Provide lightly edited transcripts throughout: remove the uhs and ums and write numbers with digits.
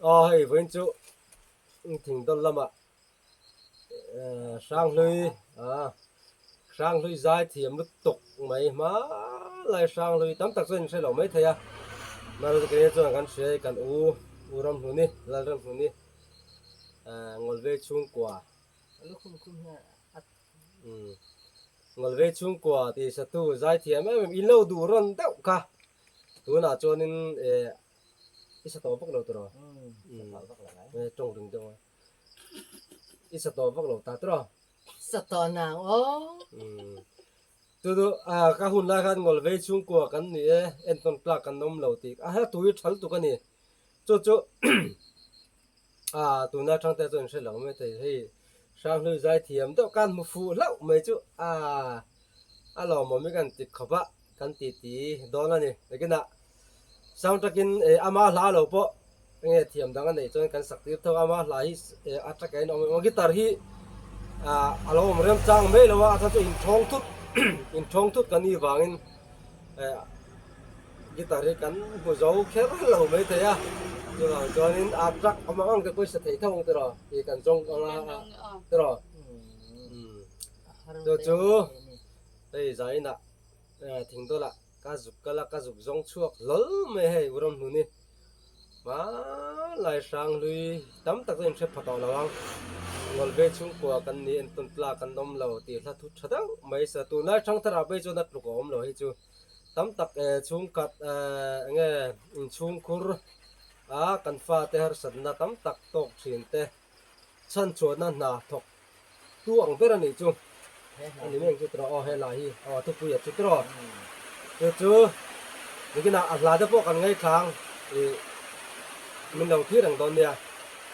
Aw hei vawiin chu thingdawl lamah Hranghlui Hranghlui zai thiam lutuk mai hmanlai Hranghlui tam tak chuan in hre lo mai thei a mahse keini chuan kan hria i kan u u Ramhluni Lalramhluni Ngawlvei chhungkua Ngawlvei chhungkua tih satu zai thiam em em in lo duh rawn deuh kha tunah chuanin I sa tawh vak lo tiraw? Umm tawng ring deuh a. I sa tawh vak lo ta tiraw? Sa tawh nang aw. Umm chu chu ka hun lai khan Ngawlvei chhungkua kan ni e, entawn tlak kan awm lo tih a hla tui thal tuk a ni. Chu chu tuna thangte chuan in hre lo mai thei hei Hranghlui zai thiam deuh khan hmu fuh hlauh mai chu a lawmawm hi kan ti khawp a kan ti ti dawn a ni. Nakinah Sound takin ama hla lo pawh enge thiam dang a neih chuan kan sak tir tho a, ama hla hi a takain a awm em guitar hi a lo awm rem chang mai lo a, a chhan chu inthawng thut inthawng thut kan nih vangin guitar hi kan hmu zo kher lo mai thei a, chuvang chuanin a truck awm ang ang te pawisa thei tho ang tiraw tih kan zawng ang a tiraw chu chu hei zainah thingdawlah. Ka zuk kal a, ka zuk zawng chhuak hlawl mai hei u Ramhluni. Hmanlai Hranghlui tam tak chu inhre pha tawh lo ang. Ngawlve chhungkua kan ni entawn tlak kan awm lo tih hla thu tha deuh mai sa. Tunlai Hrangthara phei chuan a tluk a awm lo hei chu. Tam tak chhungkhat enge inchhungkhur a kan fate harsatna tam tak tawk thin te chhanchhuahna hna thawk Tu ang ber a nih chu. A ni meng chu tiraw aw helai hi aw thupui a chu tiraw. Chu chu nikinah a hla te pawh kan ngaithlang ih min lo thlir reng dawn nia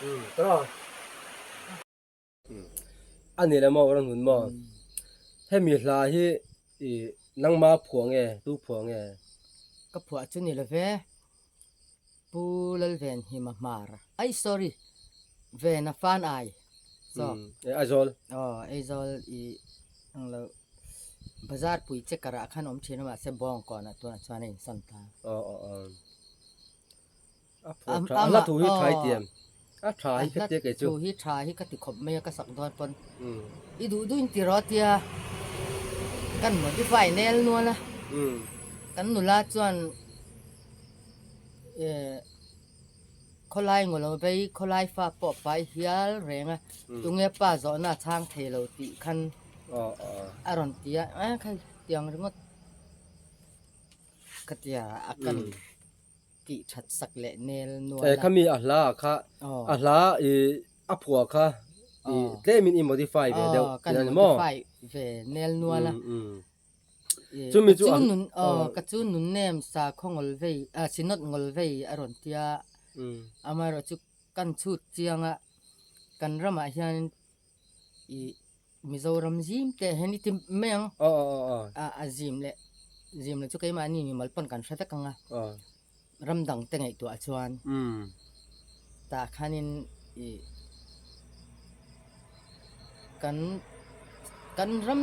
umm tiraw. A ni le maw rawn hun maw. Hemi hla hi ih nangma phuah nge tu phuah nge? Ka phuah chu ni lo ve. Pu Lalven Hima Hmar ai sorry Vena Fan Ai zawk. E Aizawl. Aw Aizawl i ang lo bazar pui che karah khan awm thin a mahse Bawngkawnah tunah chuan a insawn ta. Aw aw aw. A phuah tha a hla thu hi tha i ti em? A tha hi ka tia kei chu. A hla thu hi tha hi ka ti khawp mai a ka sak dawn pawn. I duh duh in ti rawh tia kan modify nel nual a. Kan nula chuan Khawlai ngawlo vei khawlai fa pawh pai hial reng a, tunge pa zawhna a chhang thei lo tih khan a rawn ti a, eh khai tiang ringawt ka tia a kan tih that sak leh nel nual a. Khami a hla kha a hla i a phuah kha i tlemin i modify ve deuh tih a ni maw? Kan modify ve nel nual a. Chumi chu an nun aw ka chu nun nem sa khaw ngawl vei a sinawt ngawl vei a rawn tia amaherawh chu kan chhut chiang a kan ramah hian ih Mizoram zim te hian i ti mai ang a zim leh zim leh chu keimahni mimal pawn kan hre vek ang a ram dang te ngaihtuah chuan tah khanin ih kan kan ram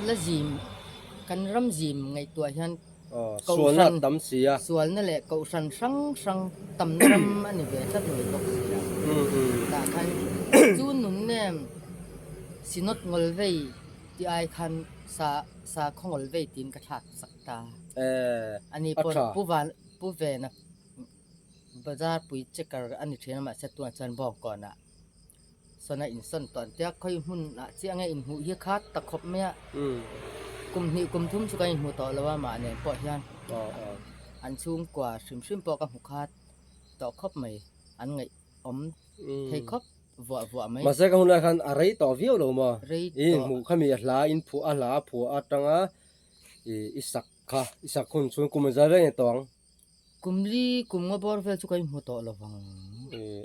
la zim kan ram zim ngaihtuah hian sualna tam si a sualna leh kohhran hrang hrang tamna ram a ni ve tlat mai bawk si a tah khan chu nun nem synod ngawl vei tih ai khan sa sakhaw ngawl vei tiin ka thlak sak ta ani pawn pu van pu vena Bazar pui checker a ni thin a mahse tunah chuan Bawngkawnah sawn a insawn tawh an tia khawi hmunah chiah nge inhmuh hi kha ta khawp mai a kum hnih kum thum chu kan inhmu tawh lo a mah nen pawh hian an chhungkua hrim hrim pawh ka hmu khat tawh khawp mai an ngaih awm thei khawp vuah vuah mai. Mahse ka hunlai khan a rei tawh viau lo maw i hmuh khami a hla in phuah a hla a phuah atanga i sak kha i sak hun chhung kum a zai reng e tawh ang. Kum li kum nga bawr vel chu ka inhmu tawh lo vang.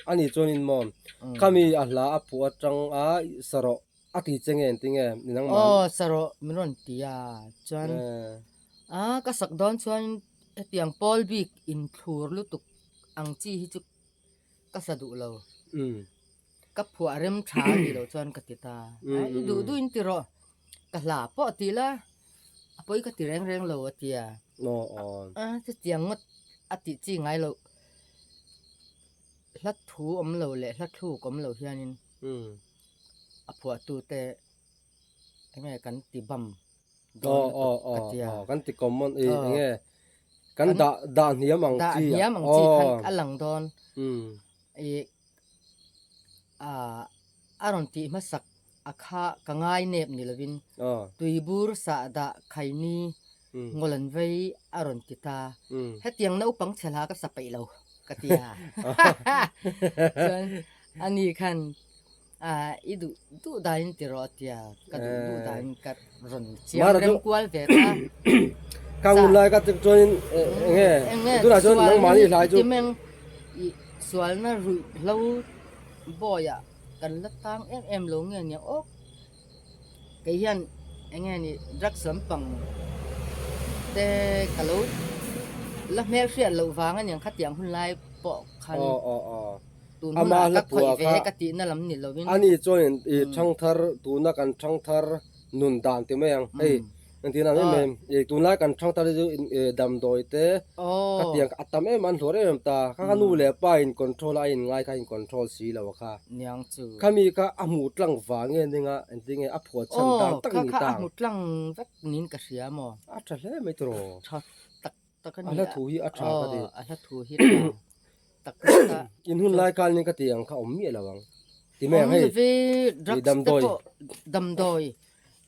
A nih chuanin maw khami a hla a phuh atang a sarawh a ti che nge engtin nge ni nangmah? Aw sarawh min rawn ti a chuan a ka sak dawn chuan hetiang pawl bik inthlur lutuk ang chi hi chu ka sa duh lo. Ka phuah rem tha a nih loh chuan ka ti ta. I duh duh in ti rawh. Ka hla pawh ti la, a pawi ka ti reng reng lo a ti a. Chutiang ngawt a tih chi ngai loh. Hla thu awm lo leh hla thluk awm lo hianin a phuahtute enge kan ti bam dawn lutuk ka tia. Kan ti common i enge kan dah dah hniam ang chi. Dah hniam ang chi khan a lang dawn. I a rawn tih hmasak a kha ka ngai nep ni lovin tuibur sahdah khaini ngawlan vei a rawn ti ta. Hetiang naupang chhe hla ka sa peih lo ka ti a. Chuan ani khan i duh duh danin ti rawh a ti a, ka duh duh danin ka rawn chiang rem kual ve ta. Ka ngun lai ka tik chuanin enge tunah chuan nangmahni hlai chu. Sualna ruih hlo bawiah kan la tang em em lo nge nia aw kei hian eng nge ni drugs lampang te ka lo la hmel hriat loh vang aniang khatiang hun lai pawh khan tun hunah ka khawih ve ka tihna lam ni lovin. Ani chuan i thangthar tuna kan thangthar nun dan ti mai ang hei. Engtin ang em em, i tunlai kan thangthar hi chu damdawi te ka tiang a tam em an hluar em em ta, kha kha nu leh pa in control a a in ngai kha in control si lo a kha. Niang chu. Khami kha a hmuh tlang vang nge ning a engtin nge a phuah chhan dan tak ni ta. Aw kha kha a hmu tlang vek niin ka hria maw. A tha hle mai tiraw. Tha tak tak a ni. A hla thu hi a tha ka ti. Aw a hla thu hi tha tak tak a. In hun lai khan ning ka ti ang kha awm miah lo ang. Ti mai ang hei. Awm love drugs te pawh damdawi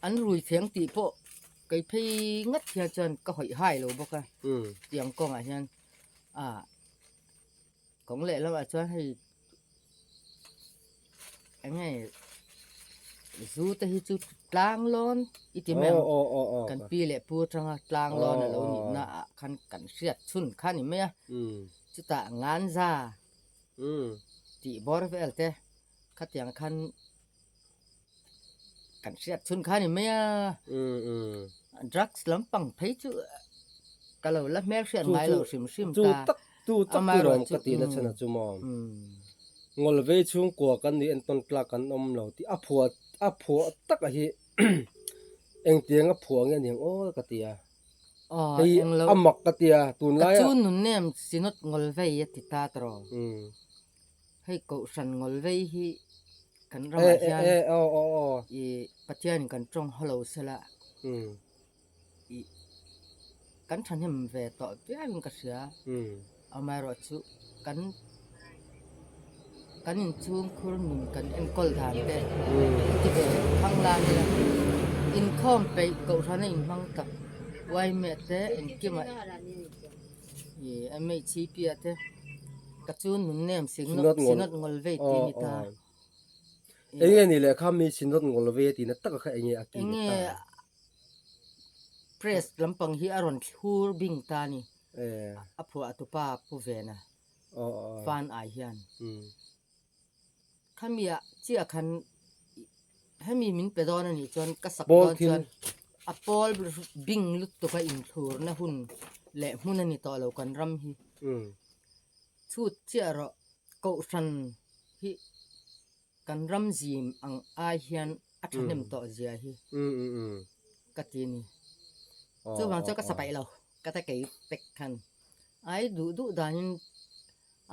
An rui theng tih pawh kei phei ngat hian chuan ka hawih hai lo bawk a, tiang kawngah hian ah kawng leh lamah chuan hei eng nge zu te hi chu tlang lawn i ti mai ang kan pi leh pu atanga tlang lawn a lo nih na ah khan kan hriat chhun kha a ni mai a, chutah nganza tih bawr vel te khatiang khan. Kan hriat chhun kha ni mai a, drugs lampang phei chu ka lo la hmel hriat ngai lo hrim hrim ta. Chu tak chu tak chu rawm ka tihna chhan a chu maw. Ngawlvei chhungkua kan nih entawn tlak kan awm lo tih a phuah a phuah tak a hi engtiang a phuah nge aniang aw ka ti a. Hei a mak ka ti a tunlai a. Ka chu nunnem Synod Ngawlvei a ti ta tawh. Hei Kohhran Ngawlvei hi kan ramah hian i Pathianin kan tawng haw lo sela i kan thahnem ve tawh viauin ka hria. Amaherawhchu kan kan inchhungkhur nun kan enkawl dan te ti ve thang lai ila inkhawm peih Kohhrana inhmang tak uaimeh te engkimah I MHCP ah te ka chu nun nem sinot sinot ngol vei ti ni ta. Enge ni leh kha mi sinot ngol vei a tihna tak a kha enge a ti ni ta. Enge press lampang hi a rawn thlur bing ta ni. A phuah tupa pu vena fan ai hian. Khamiah chiah khan hemi min pe dawn a nih chuan ka sak dawn chuan a pawl bing lutuk a inthlurna hun leh hmun a ni tawh lo kan ram hi. Chhut chiah erawh Kohhran hi kan ram zim ang ai hian a thahnem tawh zia hi ka ti a ni. Chuvang chuan ka sa paih lo ka ta kei pek khan ai duh duh danin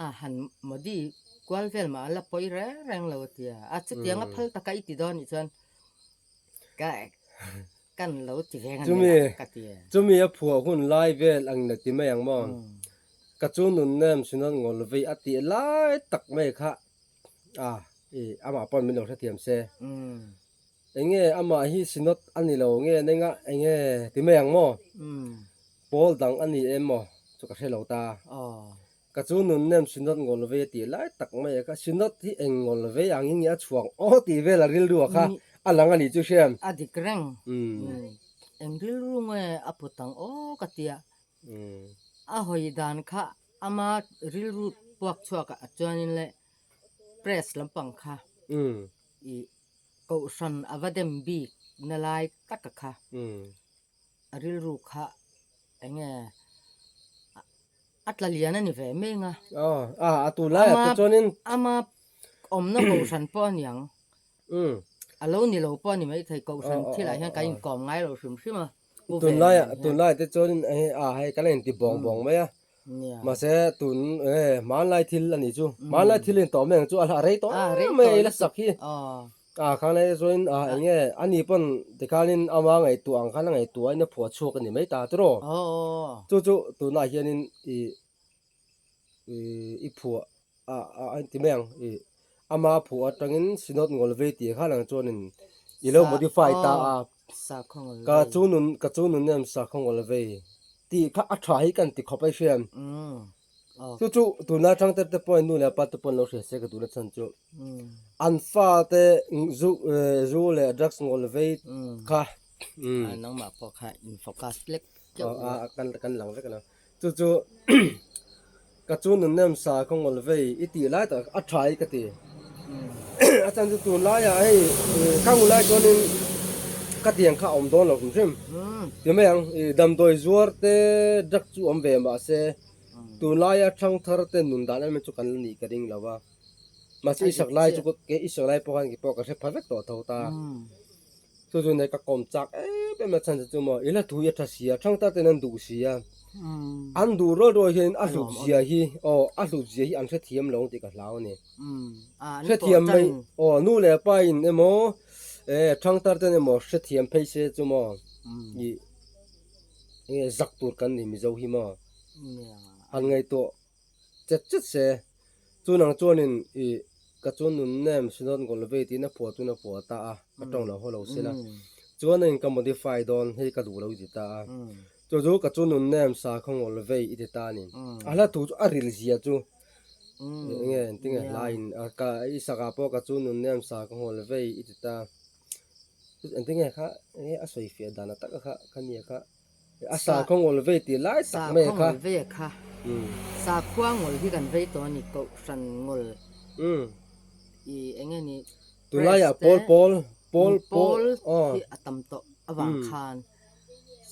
A han Modi kual vel mah a la pawi reng reng lo a ti a, a chutiang a phal taka i ti dawn nih chuan ka kan lo ti ve ngan mai la ka ti a. Chumi a phuah hun lai vel ang la ti mai ang maw? Ka chu nun nem Synod ngawl vei a tih lai tak mai kha a i amah pawn min lo hrethiam se. Enge amah hi Synod a ni lo nge nenga enge ti mai ang maw? Pawl dang a ni em maw chu ka hre lo ta. Ka chu nun nem Synod ngawl vei a tih lai tak mai a kha Synod hi eng ngawl vei ang in nge a chhuang aw tih vel a rilru a kha a lang a nih chu hriam. A dik reng. Eng rilru nge a put ang aw ka tia. A hawi dan kha ama rilru puak chhuak ah chuanin le press lampang kha i kohhran a va dem bik na lai tak a kha. A rilru kha eng nge a tla lian a ni ve mai ang a. Aw a a tu lai ah te chuanin. Ama awmna kohhran pawh a ni ang. A lo ni lo pawh a ni maithei kohhran thilah hian kan inkawm ngai lo hrim hrim a. Tunlai ah tunlai ah te chuanin a hei kan la inti bawng bawng mai a. Mahse tun e hmanlai thil a nih chu. Hmanlai thil in tawh mai ang chu a rei tawh em mai ila sak hi. A khang lai chuan a eng nge a ni pawn tikhanin ama ngaihtuah ang khan a ngaihtuah in a phuah chhuak a ni mai ta tiraw. Chu chu tunah hianin i i phuah a a ti mai ang i ama phuah atangin Synod Ngawlvei tih khan ang chuanin i lo modify ta a. Ka chu nun ka chu nun em sakhaw Ngawlvei tih kha a tha hi kan ti khawp a i hriam. Chu chu tuna thangte te pawhin nu leh pa te pawhin lo hria se ka duhna chhan chu an fate zu zu leh drugs Ngawlvei kha. Nangmah pawh kha in focus lek keuh kan kan lang vek a. Chu chu ka chu nunnem sa khaw ngawl vei i tih lai tak a tha i ka ti. A chan chu tun laiah hei khang hun lai chuanin ka tiang kha a awm dawn lo hrim hrim. Ti mai ang i damdawi zuar te drug chu awm ve mahse tun laia thangthar te nun dan em em chu kan la nih ka ring lo va. Mahse i sak lai chu i sak lai pawh khan kei pawh ka hre pha vek tawh tho ta. Chu chu nei ka kawm chak em em a chhan chu chu maw i la thui a tha si a thang tar ten an duh si a an duh rual rual hian a hlut zia hi aw a hlut zia hi an hrethiam lo ang tih ka hlau a ni hrethiam mai aw nu leh pa in emaw eh thang tar ten emaw hrethiam phei se chu maw i enge zak tur kan ni mizo hi maw han ngaihtuah chet chet se. Chunang chuanin i ka chu nun nem Synod Ngawlvei tiin a phuah chuan a phuah ta a, ka tawng lo haw lo sela. Chuanin ka modify dawn hei ka duh lo i ti ta a. Chu chu ka chu nun nem Sakhaw Ngawlvei i ti ta a ni. A hla thu chu a ril zia chu enge engtinge hla in ka i sakah pawh ka chu nun nem Sakhaw Ngawlvei i ti ta. Engtinge kha enge a sawi fiah dan a taka kha khania kha. A sakhaw ngawl vei tih lai tak mai kha. Sakhaw ngawl vei kha. Sakhua ngawl hi kan vei tawh a ni kohhran ngawl. I eng nge ni. Tunlaiah pawl pawl pawl pawl hi a tam tawh avang khan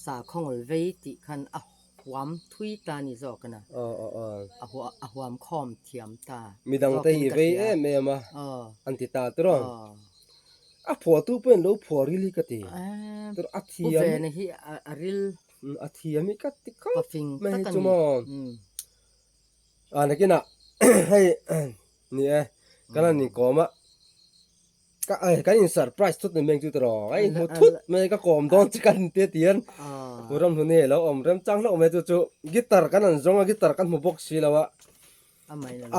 sakhaw ngawl vei tih khan a huam thui ta ni zawk a na. A huam khawm thiam ta. Midang te hi vei em em a an ti ta tiraw. A phuahtu pawhin lo phuah ril hi ka ti. Tur a thiam. Pu Vena hi a ril. A thiam hi ka ti khawp mai hi chu maw. A nakinah hei ni e kan han inkawm a ka kan in surprise thut ni mai ang chu tiraw ka inhmu thut mai ka kawm dawn che kan inti a ti hian Pu Ramhluni a lo awm remchang hlauh mai chu chu guitar kan han zawng a guitar kan hmu bawk si lo a.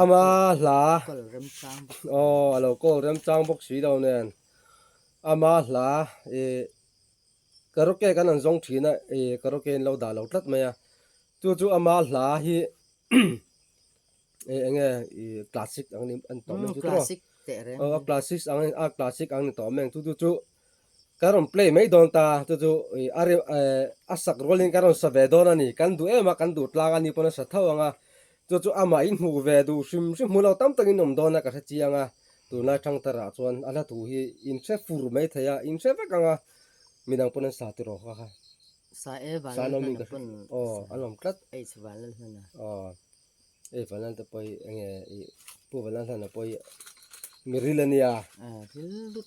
Ama hla aw a lo call remchang bawk si lo nen ama hla ih karaoke kan han zawng thin a ih karaoke in lo dah lo tlat mai a chu chu ama hla hi ih eng nge ih classic ang ni an tawh mai chu tawh aw a classic ang a classic ang ni tawh mai ang chu chu chu Ka rawn play mai dawn ta, chu chu a ri a sak rualin ka rawn sa ve dawn a ni. Kan duh em a, kan duh tlang a ni pawn a sa tho ang a. Chu chu amah in hmuh ve duh hrim hrim hmu lo tam takin awm dawn a ka hre chiang a. Tunlai thangtarah chuan a hla thu hi in hre fur mai thei a, in hre vek ang a. Midang pawn an sa tiraw kha kha. Sa e Vanlalhlana pawn aw an awm tlat. H Vanlalhlana. Aw. Hei Vanlal te pawh hi enge ih Pu Vanlalhlana pawh hi miril a nia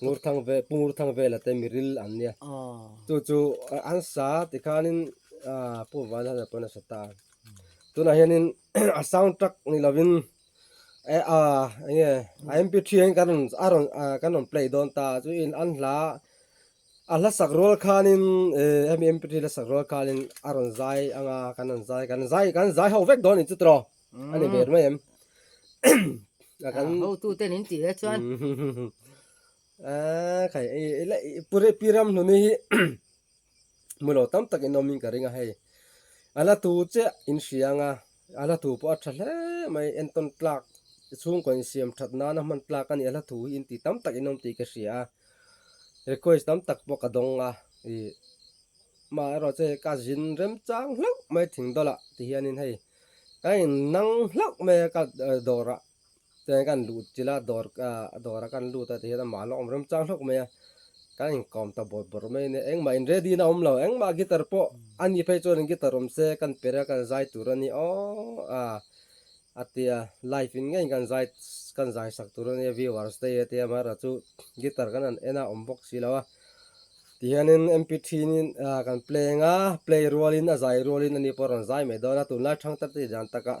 Ngurthang ve Pu Ngurthang vela te miril an nia chu chu an sa tikhanin ah Pu Vanlalhlana pawn a sa ta tunah hianin a sound track ni lovin eh ah enge a mp3 hian kan rawn a rawn ah kan rawn play dawn ta chu in an hla A hla sak rual khanin eh hemi mp3 hla sak rual khanin a rawn zai anga kan rawn zai kan zai kan zai ho vek dawn in chu tiraw a ni ber mai em a kan hotu ten in tih le chuan a khai i la pure piram hluni hi mulo tam tak in awm in ka ring a hei a la tu che in hria anga a la tu pawh a tha hle mai entawn tlak chhungkaw insiam that nana hman tlak a ni a la thu hi in ti tam tak in awm tih ka hria a. Request tam tak pawh ka dawng a, ih mah erawh chu hei ka zin remchang hlauh mai thing dawlah ti hianin hei ka in nang hlauh mai a ka dawrah chuan kan luh chilh a dawr dawrah kan lut a ti hian amah lawk awm remchang hlauh mai a, kan inkawm ta bawrh bawrh mai a nia engmah in ready na awm lo engmah guitar pawh a ni phei chuan guitar awm se kan perh a kan zai tur a ni aw a. A ti a, live in ngei kan zai kan zai sak tur a nia viewers te hi a ti a, amaherawhchu guitar kan han en a awm bawk si lo a. Tihianin MP3 in kan play ang a, play rualin a zai rualin ani pawh a rawn zai mai dawn a, tunlai thangthar te dan takah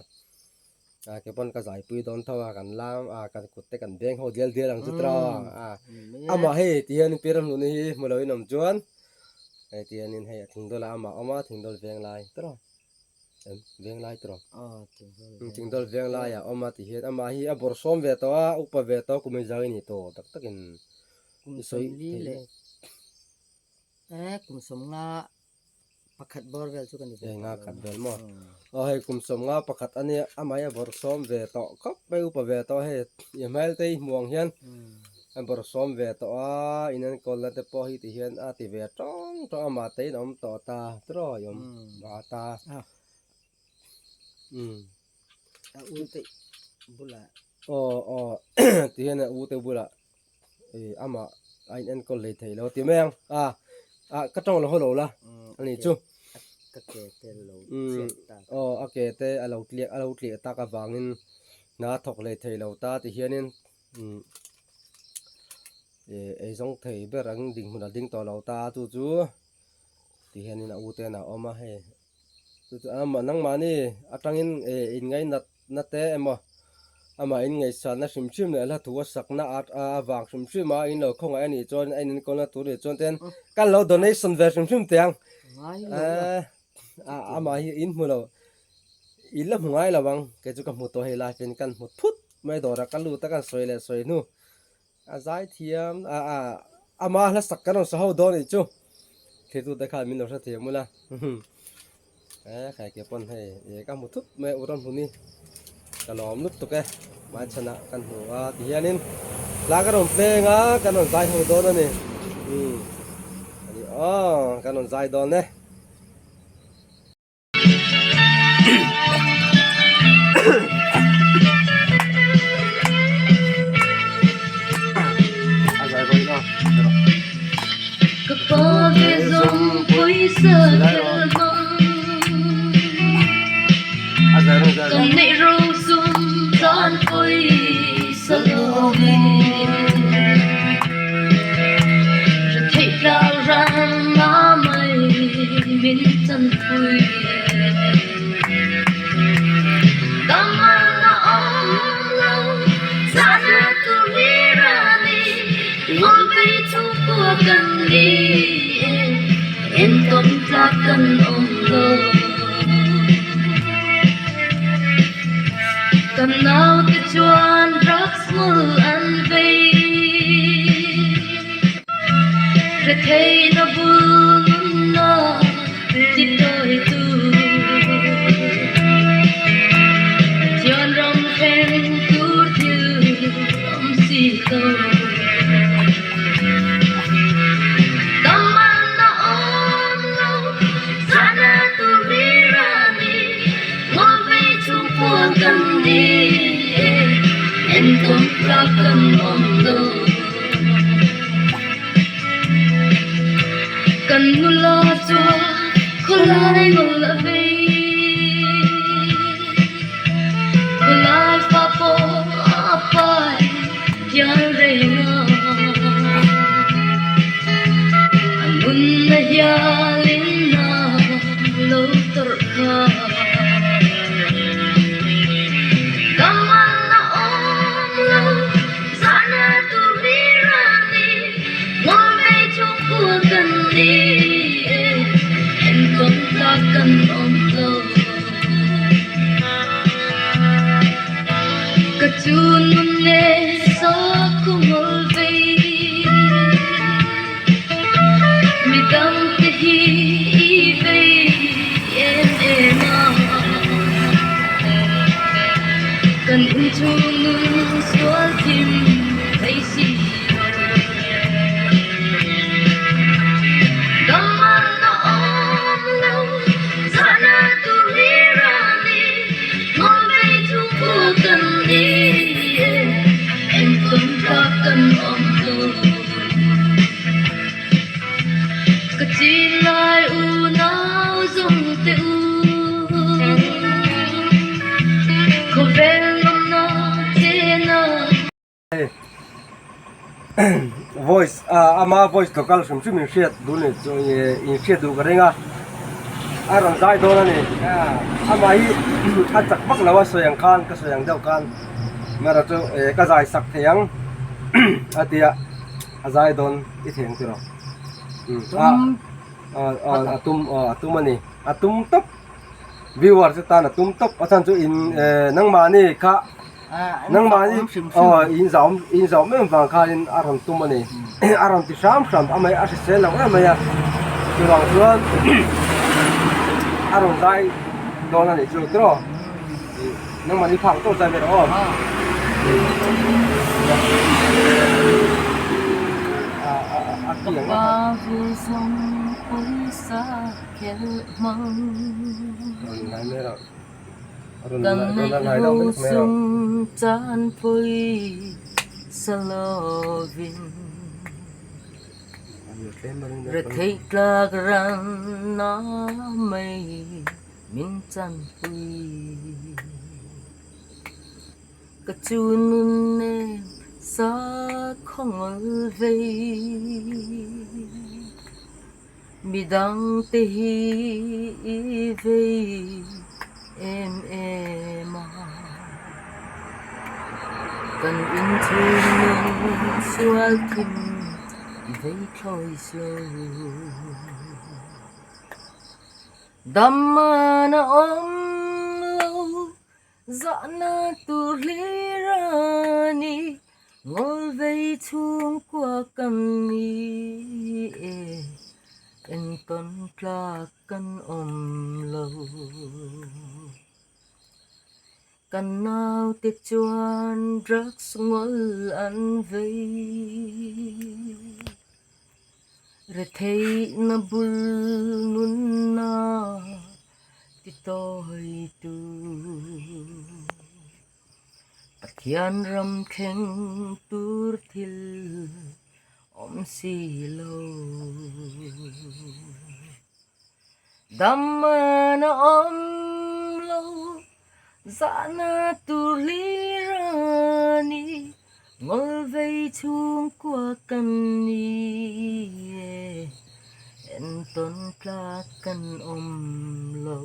ke pawn ka zaipui dawn tho a, kan lam a kan kut te kan beng ho dial dial ang chu tiraw a, amah hei tihianin pi Ramhluni hi hmu loin awm chuan hei tihianin hei a thingdawlah amah a awm a, thingdawl veng lai tiraw. Veng lai tawh Thingdawl veng laiah a awm a ti hian amah hi a bawrh sawm ve tawh a upa ve tawh kum inzau i ni tawh tak takin kum sawmli leh eh kum sawmnga pakhat bawr vel chu ka ni ve nga khat vel maw aw hei kum sawmnga pakhat a nia amah hi a bawrh sawm ve tawh khawp mai upa ve tawh hei i hmel te hi hmu ang hian a bawrh sawm ve tawh a in enkawl na te pawh hi ti hian a ti ve tawng tawng a mah te in a awm tawh ta tiraw i awm mah ta umm a u te bulah aw aw ti hian a u te bulah ih amah a in enkawl hlei thei lo ti mai ang a ah ka tawng lo haw lo la a nih chu ka ke te lo tliak tak aw a ke te a lo tliak a lo tliah tak avangin hna thawk hlei thei lo ta ti hianin. Umm eh eizawng thei ber ang dinhmun a ding tawh lo ta chu chu ti hianin a u te a awm a hei chu chu amah nangmahni atangin eh inngainat na te emaw amah inngaihsanna hrim hrim leh hla thu a sakna a avang hrim hrim a in lo khawngaih a nih chuan a inenkawlna tur nih chuan ten kan lo donation ve hrim hrim teh ang eh amah hi in hmu lo in la hmu ngai lo ang kei chu ka hmu tawh hei live in kan hmu thut. Mai dawrah ka lut a kan sawi leh sawi hnu a zai thiam a a ama hla sak kan rawn sa ho dawn nih chu thlir te khan min lo hre thiam ula e khai ke pawn hei e ka hmu thut mai a ram hmun hi ka lawm lut tuk e hmaichhan ah kan hmu a ti hianin hla kan rawn pleng a kan rawn zai ho dawn a ni umm a ni aw kan rawn zai dawn e. Voice a. Ama voice local hrim hrim in hriat duh ni chu in hriat duh ka ring a a rawn zai dawn a ni amah hi a chak vak lo a sawi ang khan ka sawi ang deuh khan mara chu ka zai sak thei ang a tia a zai dawn i thei ang tiraw a tum a tum a ni a tum tawp. Viewer chu tan a tum tawp a chhan chu in nangmahni kha nangmahni aw in zau in zau em vang khanin a rawn tum a ni a rawn ti hram hram a mai a hrisel lo em mai a chuvang chuan a rawn zai dawn a nih chu tiraw nangmahni phak tawp zai ve rawh aw. Kan neih ho sum chanpui sa lovin Retheih tlak ranna mai min chanpui. Ka chu nun nem sa khawngawl vei. Midang te hi i vei em em a, kan inchhung nun sual thim i vei thlawi slo. Damman a awm lo Zahna tur hlir a ni, ngawl vei chhungkua kan ni e, entawn tlak kan awm lo. Kan naute chuan drugs ngawl an vei, retheihna bul nunna Ti tawi tu Pathian ram thleng tur thil awm si lo. Damman a awm lo, zahna tur hlir a ni, Ngawl vei chhungkua kan ni e, entawn tlak kan awm lo.